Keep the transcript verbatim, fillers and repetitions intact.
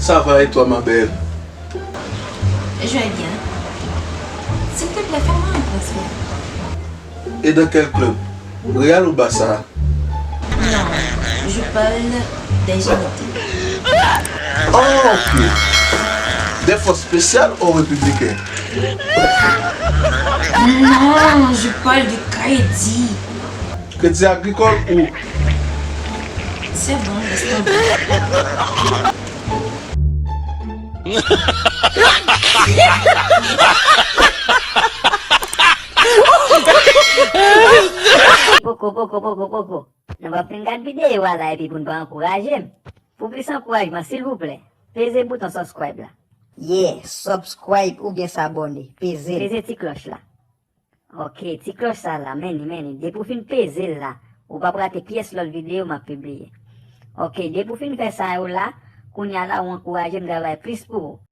Ça va et toi, ma belle? Je vais bien. S'il te plaît, fais-moi un transfert. Et dans quel club? Real ou Barça? Non, je parle des géniteurs. Oh, ok. Des forces spéciales ou républicain? Non, je parle du crédit. Crédit agricole ou? C'est bon, laisse tomber. Poko, poko, poko, poko. Nou pa fin gad videyo a la epi pou n pa ankouraje m. Pou plis ankourajman, silvouplè, peze bouton subscribe la. Yeah, subscribe oubyen s'abonner. Peze l. Peze ti klòch la. Ok, ti klòch sa la, men li, men li. Depi w fin peze l la, ou p ap rate pyès lòt videyo m ap pibliye. Ok, depi w fin fè sa yo la, kounye a la ou ankouraje m travay plis pou ou.